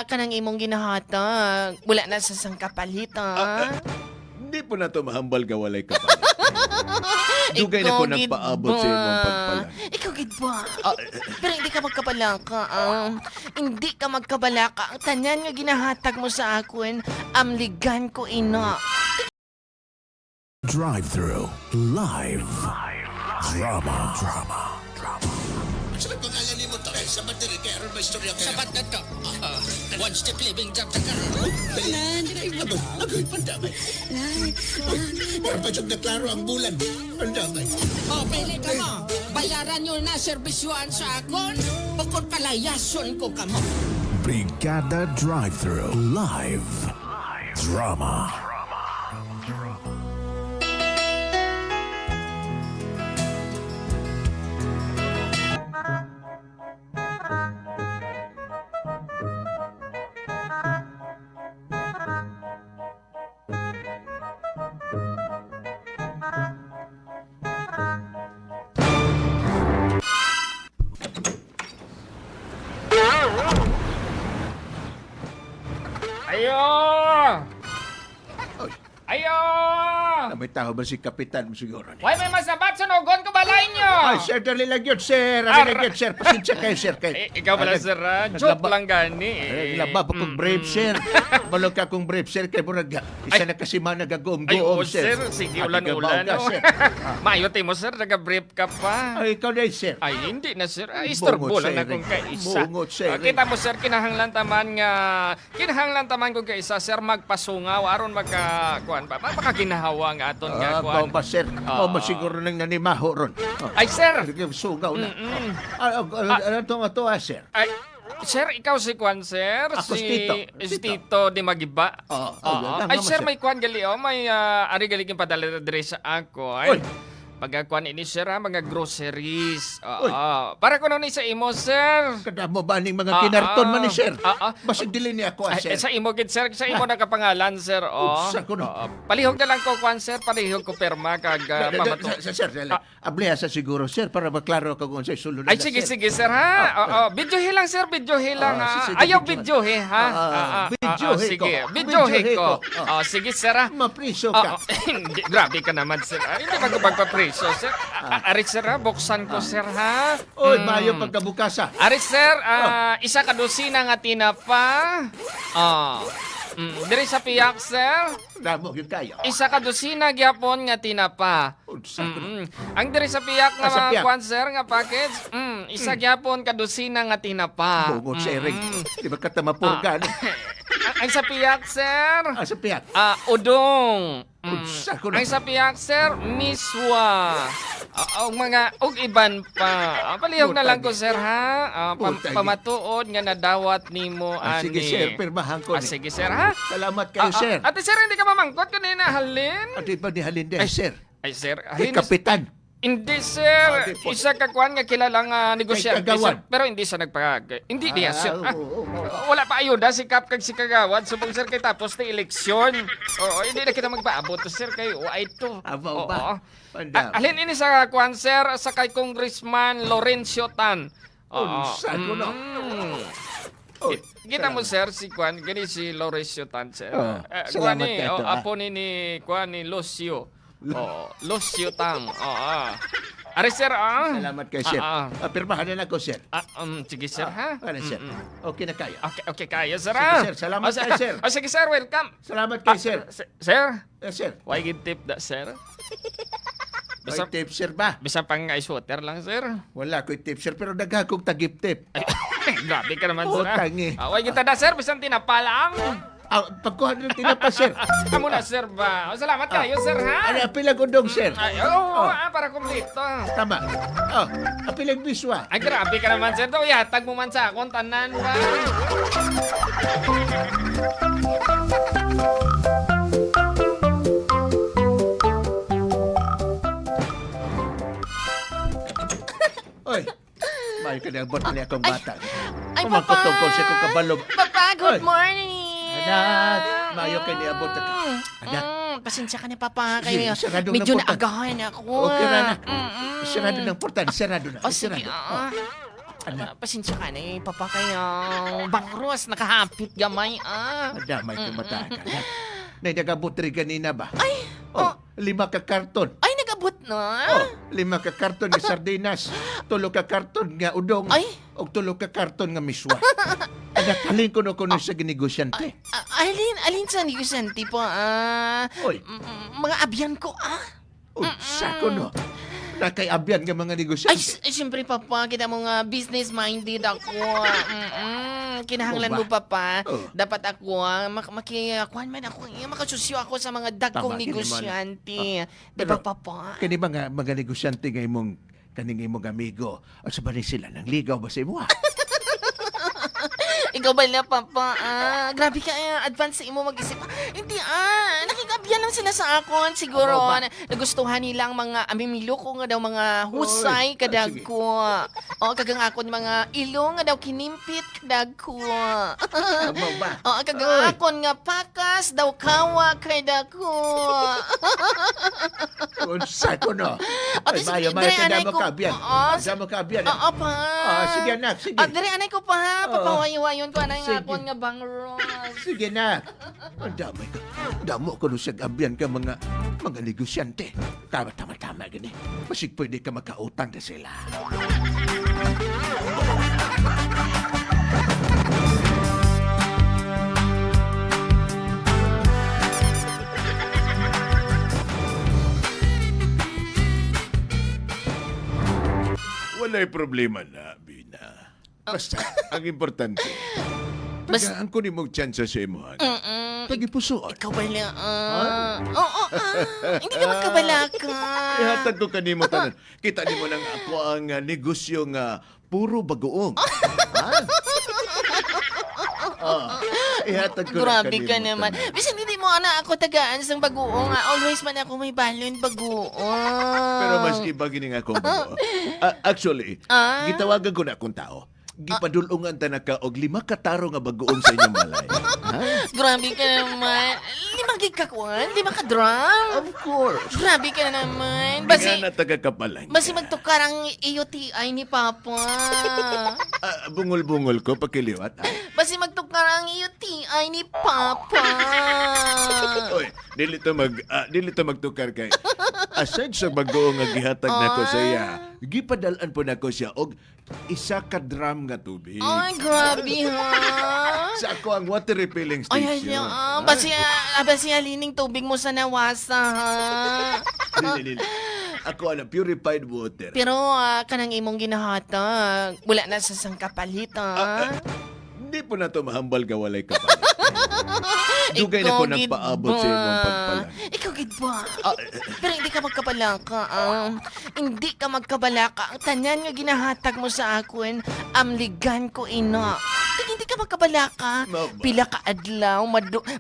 Kanang imong ginahatag. Wala na sa sangkapalit, ah. Hindi po na to mahambal ga walay kapalit. Dugay na Ikaw ko gid nagpaabot sa ba? imong pagpalan. Ikaw gid ba? Pero hindi ka magkabalaka, ah. Hindi ka magkabalaka. Ang tanan nga ginahatag mo sa akon, amligan ko ina. Drive through live. Drama. Drama. Drama. Sa pangalan ni mo to? Eh, sa battery, kaya aron may istorya kaya. Sabat na to. One step living job sa karon. Nan, agoy, agoy, pandamay. Mura pa siyang naklaro ang bulan. Pandamay. Oh, pili ka mo. Bayaran nyo na serbisyuan sa akon. Bukod palayason ko kamo. Brigada Drive Through Live. Drama. Ayo! Oy. Ayo! Na may tao ba si Kapitan mo siguro niya? Why may masabat sunugon ko balay nyo? Ay, sir, dali lang yun, sir. Dali lang yun, sir. Pasensya kayo, sir. Kay, Eh, ikaw pala, Ay, sir. Ah. Joke lang gani. Ay, naglaba pa kong brave, sir. Balog ka kong brave, sir. Kay murag, isa na kasi man Ay, nagagom-goom, oo, sir. sir. Sige, Ate, ulan-ulan. gabaw ka, Oh. sir. Mayo mo, sir. Nag-brief ka pa. Ay, ikaw na, sir. Ay, hindi na, sir. Ay, istorbo Bungot, lang sir. na kung kaisa. Bungot, sir. Ah, kita mo, sir, kinahanglan taman nga... Kinahanglan taman kung kaisa, sir, magpasungaw. Aron magka... Kuan ba? Makakinahawa nga aton nga, Ah, kuan. mao ba, sir? Mao ba siguro nang nanimaho ron? Oh. Ay, sir! Sige, sugaw na. Ah, ah, ah, ano to nga to, ah, sir? Ay, sir, ikaw si Kwan, sir. Ako si si Tito. Si Tito. Tito di Magiba. Oo, Oo. oo, Ay, tama, sir, sir. may Kwan gali, oh. May ari gali king padala diri sa ako. Ay. Oy. Mga Kwan ini, sir, ha, mga groceries. Oo. Oy. Para ko ni sa imo, sir. Kadamo ba ning mga Ah, kinarton ah. man ni sir? Ah, ah. Basig dili ni ako, ah, Ay, sir. sa imo gid sir, sa imo nakapangalan, sir. Oh. Unsa ko no? Oo. Palihog na lang ko Kwan, sir, palihog ko perma kag pamato. Sir, sir, abliha sa siguro, sir, para maklaro ako kung sa sulod Ay, sige, sige, sir, ha? Oo, videohe lang, sir, videohe lang, Ah, ha? sige, Ayaw, video. videohe, ha? Ah, videohe ko. Sige, videohe Videohe ko. ko. Oh, sige, sir, ha? Mapriso ka. Oo, hindi, grabe ka naman, sir. Ay, hindi ba ko magpapreso, sir? Ari, sir, ha? Buksan ko, sir, ha? Oy, mayo pagkabukasa. Ari, sir, isa ka dosina nga tinapa. Ah. Diri sa piyak, sir. Damo gyud kayo. Isa ka dosina gyapon nga tinapa. Unsa ko no? Ang diri sa piyak nga Ah, sa mga piyak. kwan, sir, nga package, isa gyapon ka dosina nga tinapa. Bungot sa iring. Di ba katamapurga ni? Ang sa piyak, sir. Ah, sa piyak. Ah, udong. Unsa ko na? Ang sa piyak, sir, miswa. Og mga og iban pa. Palihog na lang ko, sir, ha. Putang Pamatuod nga nadawat nimo Ah, ani. sige, sir, pirmahan ko Ah, ni. sige, sir, ha. Salamat kayo, sir. Ate, sir, hindi ka mamangkot kanina halin. Ati ba ni Halinde, sir? Ay, sir, Kay halin. Kapitan. Hindi, sir. Ah, di po. Isa ka kuan nga kilala nga negosyante, Kay Kagawad. sir. Pero hindi siya nagpag. Hindi niya, sir. Ah, oo, oo. Wala pa ayuda si Kap kag si Kagawad. Subong, sir, kay tapos na eleksyon. Oo, hindi na kita magpaabot, sir, kay uay to. Abaw Oo. ba? Pandam. Alin ini sa kuan, sir, sa kay Congressman Lorenzo Tan. Oo. Unsa ko no? Oy, Kita mo, sir, si Kwan, gani si Lorenzo Tan, sir. Oh, Eh, kuan salamat ni, kay oh, ito, ah. apo ni Kwan ni Lucio. Oh, Lucio Tang. Oh, ah. Ari, sir, ah. Salamat kay sir. Ah, ah. Ah, pirmahan na lang ko, sir. Ah, sige, sir, ha? Ano, sir? Okay na kayo. Okay, okay, kaya, sir, Sige, ah. sir. Salamat Oh, kayo, sir. Oh, sige, sir, welcome. Salamat kay sir. Ah, sir, Eh, sir. why give tip da, sir? May Bisa, tip, sir ba? bisa pang ice water lang, sir. Wala ko'y tip, sir, pero dagha kong tagip-tip. Ay, grabe ka naman, sir. Ah. Utang, eh. Ah, why kita da, sir? Bisan tinapa lang. Ah, pagkuha ng tinapa, sir. Amo na, sir ba? Oh, salamat kayo, sir, ha? Ano, apilag undong, sir. Ay, oo, ah, para kumplito. Tama. Oh, apilag biswa. Ay, grabe ka naman, sir. Daw, yatag mo man sa akong tanan ba? Oy, may ka na abot ni akong bata. Ay, Pumangkot Papa! tungkol siya kong kabalo. Papa, good Oy. morning! Anak, mayo ka niabot ka. Anak. Pasensya ka na, Papa. Kayo, Sige, sarado ng medyo portal. naagahan ako. Okay na, anak. Mm-mm. Sarado ng portal, sarado na. O, sige, sarado. ah. Anak. Pasensya ka na eh, papa, kay bangros, nakahapit gamay ah. Damay ka mata ka. Anak. Nay, nagabot rin ganina ba? Ay, Oh, 5 ka karton. Ay, nagabot na. Oh, 5 ka karton nga sardinas, 3 ka karton nga udong, Ay. og 3 ka karton nga miswa. Anak, halin ko no kuno sa ginegosyante. Ah, alin, alin sa negosyante po ah? Oy. Mga abyan ko ah. Unsa ko no? Nakay abyan nga mga Ay, negosyante. siyempre, papa, kita mo nga business-minded ako. Kinahanglan Oo mo, ba? papa. Oo. Dapat ako, makikuan man ako, eh, makasusyo ako sa mga dagkong Tama, gini man. negosyante. Di Pero- ba, papa? Kani mga negosyante nga imong kaning imong amigo, at sa ba ni sila nang ligaw ba sa imo? Ah? Ikaw ba na, papa? Ah, grabe ka, eh, advance sa imo mag-isip. Hindi, ah, nakikabyan lang sila sa akon. Siguro, Aba, ba? nagustuhan nila ang mga amimilo ko nga daw mga husay Oy, ah, kadagko. O, kagang akon mga ilong nga daw kinimpit kadagko. Aba ba? Oo, kagang Oy. akon nga pakas daw kawa kay dako. Unsa ko no? O, Ay, di, sige, mayo, mayo, dire, kada anay mo ko. kaabyan. Oo, Kada mo kaabyan. Oo pa. Ah, sige, anak, sige. Ah, dire anay ko pa ha. Oo. Papawayo-wayon ko anay nga Sige. akon nga bangros. Sige na. Ang damay ka. Damo ko no sa abyan ka mga negosyante. Tama, tama, tama gani. Masig pwede ka makautang na sila. Walay problema na, Bina. Basta, ang importante, tagaan ko ni mong tsansa sa imuhan. Tagipusoon. Ikaw ba na? Ah. Oo, ah. Hindi ka magkabala ka. Ihatag ko kanimo tanan. Kita nimo nang ako ang negosyo nga puro bagoong. Ha? Ah, ihatag ko na Grabe kanimo ka naman. tanan. Bisan hindi mo ana ako tagaan sa bagoong. Ah. Always man ako may balon bagoong. Pero mas iba gini nga akong bagoong. Ah, actually, Ah? gitawagan ko na akong tao. Gipadulungan ta na ka og 5 ka taro nga bagoong sa inyong balay. Ha? Grabe ka naman. 5 gig ka kuan? 5 ka drum? Of course. Grabe ka naman. Basi, Basi, na taga kapalan. basi magtukar ang AUTI ni Papa. Ah, bungol-bungol ko pakiliwat. Ah. Basi magtukar ang UTI ni Papa. Oy, dili to magtukar kay. Aside sa bagoong nga gihatag nako sa iya, gipadalan po nako siya og 1 ka drum nga tubig. Ay, grabe ha. Sa ako ang water refilling Ay, ay, station. ah, basi alining tubig mo sa nawasa, ha? Dili, dili. Ako ang purified water. Pero kanang imong ginahatag, wala na sa sangkapalit, ha? Hindi po na to mahambal ka walay kapalit. Dugay na Ikaw ko gid nagpaabot sa ba? imong pagpalan. Ikaw gid ba? Pero hindi ka magkabalaka, ah. Hindi ka magkabalaka. Ang tanan nga ginahatag mo sa akon, amligan ko ina. Kag hindi ka magkabalaka, Mao ba? pila ka adlaw,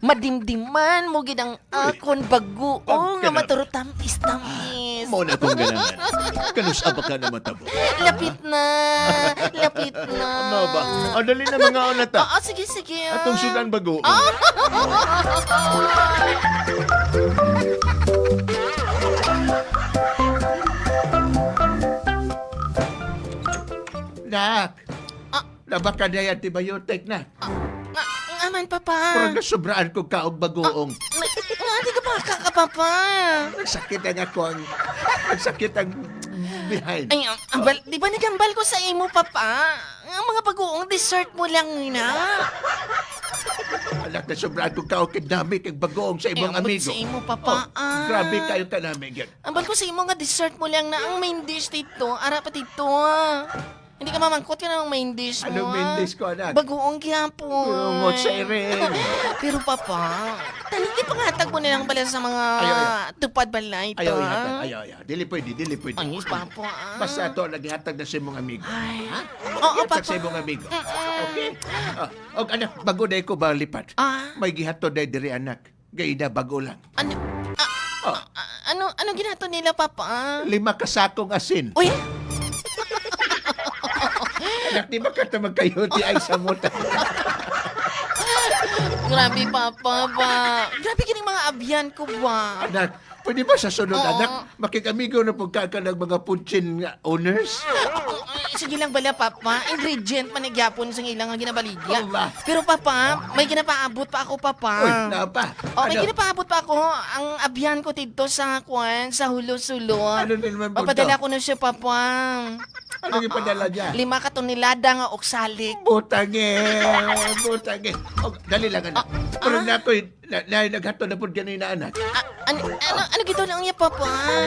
madimdiman mo gid ang akon baguo nga Pagkana- maturutam-is-tamis. Mao na akong ganahan. Kanus aba ka na matabo. Lapit na. Lapit na. Mao ba? Ah, dali na mga una ta. Oo, sige, sige. Ah. Atong sudan bagoong. Nak! Ah. Laba ka na antibiotic na. Nga, nga man, papa. Parang nasobraan ko kaog bagoong. Nga, di ka pa kakapapa. Nagsakit ang ako ang... Nagsakit ang behind. Ay, ambal, di ba nagambal ko sa imo, papa? Ang mga bagoong dessert mo lang na. Anak, nasobraan ko kaog kadami kag bagoong sa imong Ay, ambot amigo. sa imo, papa. Oh, Ah. Grabe kayo kanami gyud. Ambal ko sa imo nga dessert mo lang na ang main dish dito. Ara pa dito. Ah. Hindi ka mamangkot ka ng main dish mo. Anong main ah. dish ko, anak? Bagoong gyapon. Tungot sa iring. Pero papa, taligi pangatag mo na lang pala sa mga Ayaw, ayaw. tupad balay ito. Ayaw, ah. ihatag. Ayaw, ayaw. Dili pwede, dili pwede. Ay, papa. Ah. Basta ito, naghihatag na sa imong amigo. Ay. Ha? Oo, Gihatag papa. sa imong amigo. Okay? Ah, og anak, bago dahil ko balipat. Ah. May gihato dahil diri anak. Gaida bago lang. Ano? Ah, Oh, ah, ano ginato nila, papa? 5 ka sakong asin. Uy, Anak, di ba ka magkayuti ay sa muta? Grabe, papa ba? Grabe kining mga abyan ko ba? Anak, pwede ba sa sunod, Oo. anak? Makikamigo na pagkaka ng mga punchin nga owners? Ay, Sige lang bala, Papa. Ingredient man nagyapon sa ilang nga ginabaligya. Oo ba? Pero Papa, may ginapaabot pa ako, Papa. Uy, naa pa. Oh, may Ano? ginapaabot pa ako. Ang abyan ko dito sa kwan, sa hulo-sulo. Ano din naman po Papadala to? ko na siya, Papa. Ano yung padala niya? 5 ka tonelada nga oksalik. Butang eh, butang eh. Oh, dali lang anak. Pero na ako'y, na, naghato na po ganina anak. Ah, ano gito lang niya, Papa?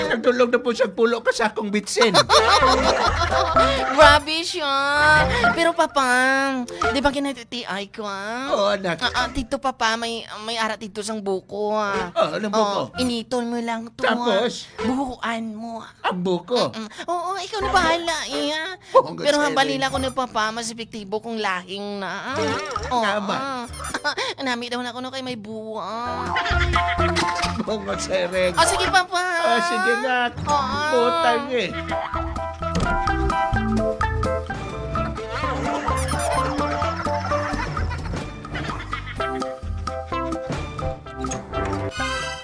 Nagdulog na po siyang pulo ka sa akong bitsin. Grabe siya. Pero Papa, di ba kinatiti-ay ko, ah? Oo, anak. Tito Papa, may ara dito sang buko, ah. Oh, anong buko? Oh, initol mo lang to. Tapos? Ah. Buhuan mo. Ang buko. Oo, ikaw na bahala, iya. Oo, Pero ang hambalila ko na Papa, mas epektibo kung lahing na. Oo. Tama. Nami daw na ako no kay may buwa. Bungo sereng. Oh, sige, Papa. Oh, sige na. Oo. Butang eh.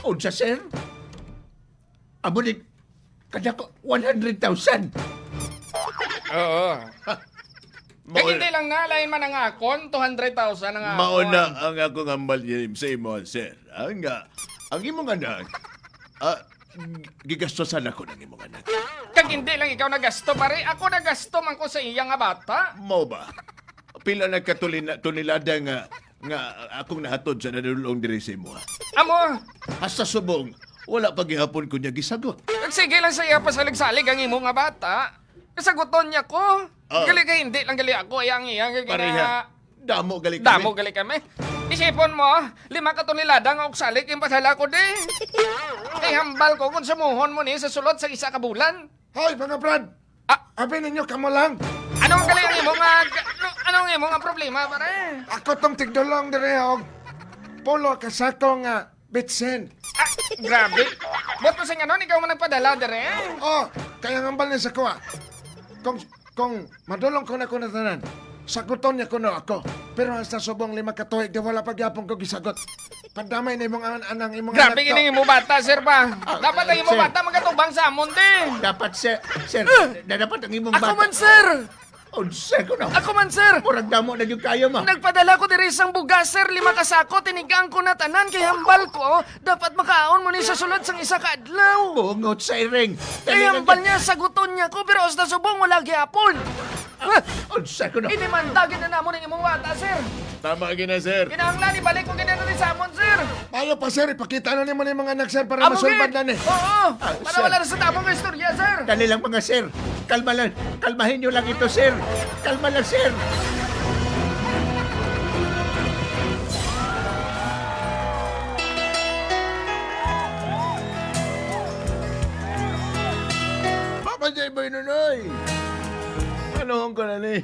Unsa, sir? Amo ni kada ko 100,000. Oo. Mao- Kaya hindi lang na, lain man ang akon, 200,000 ang akon. Mauna ang akong ambal sa imo, sir. Ang imong anak, gigastosan ako ng imong anak. Kag hindi lang ikaw nagasto, pare. Ako nagasto man ko sa iya nga bata. Mao ba? Pila na ka tonelada nga nga akong nahatod sa nanulong diri sa imo. Amo, Hasta subong, wala pa gihapon ko niya gisagot. sige lang sa iya pasalig-salig ang imo nga bata. Kasaguton niya ko. Oo. Gali kay hindi lang gali ako. Ay ang iya. Gina, Pareha. Damo gali kami. Damo gali kami. Isipon mo, 5 ka tonelada nga oksalik yung padala ko di. Kay hambal ko kung sumuhon mo ni sa sulod sa 1 ka bulan. Hoy, mga brad! Ah. Abi ninyo, kamo lang. Anong gali ang imo nga anong imo nga problema pare? Ako tong tigdulong dire og pulo ka sako nga bitsin. Ah, grabe. Boto sa nganon ikaw man nagpadala dire. Oh, kaya nga balin sa kuha. Kung madulong ko na ko na tanan, saguton niya kuno ako. Pero hasta subong 5 ka tuig, di wala pagyapon ko gisagot. Pandamay na imong anang imong Grabe anak to. gini imo bata sir ba. Dapat ang imo sir. bata magatubang sa amon din. Dapat sir, na dapat ang imong Ako bata. man sir. Unsa ko na. Ako man sir. Murag damo na gyud kayo ma. Nagpadala ko diri isang bugas sir, 5 ka sako, tinigang ko na tanan kay hambal ko. Dapat makaon mo ni sa sulod sang 1 ka adlaw. Bungot sa iring. Kay hambal niya saguton niya ko pero hasta subong wala gyapon. Ah, Unsa ko na. Inimandagin na namo ning imong bata sir. Tama gina, sir. Kinahanglan ibalik ko gina ni sa amon sir. Payo pa sir, ipakita na nimo ni mga anak sir para Amo masulbad gid. na ni. Oo. Ah, Para sir. wala na sa tamong istorya sir. Dali lang mga sir. Kalma lang. Kalmahin nyo lang ito, sir. Kalma lang, sir. Papa J. Boy Nunoy. Ano ko na ni?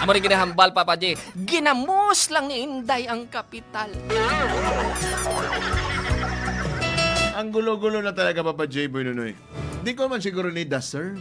Amo rin ginahambal, Papa J. Ginamos lang ni Inday ang kapital. Ang gulo-gulo na talaga, Papa J. Boy Nunoy. Di ko man siguro ni deserve.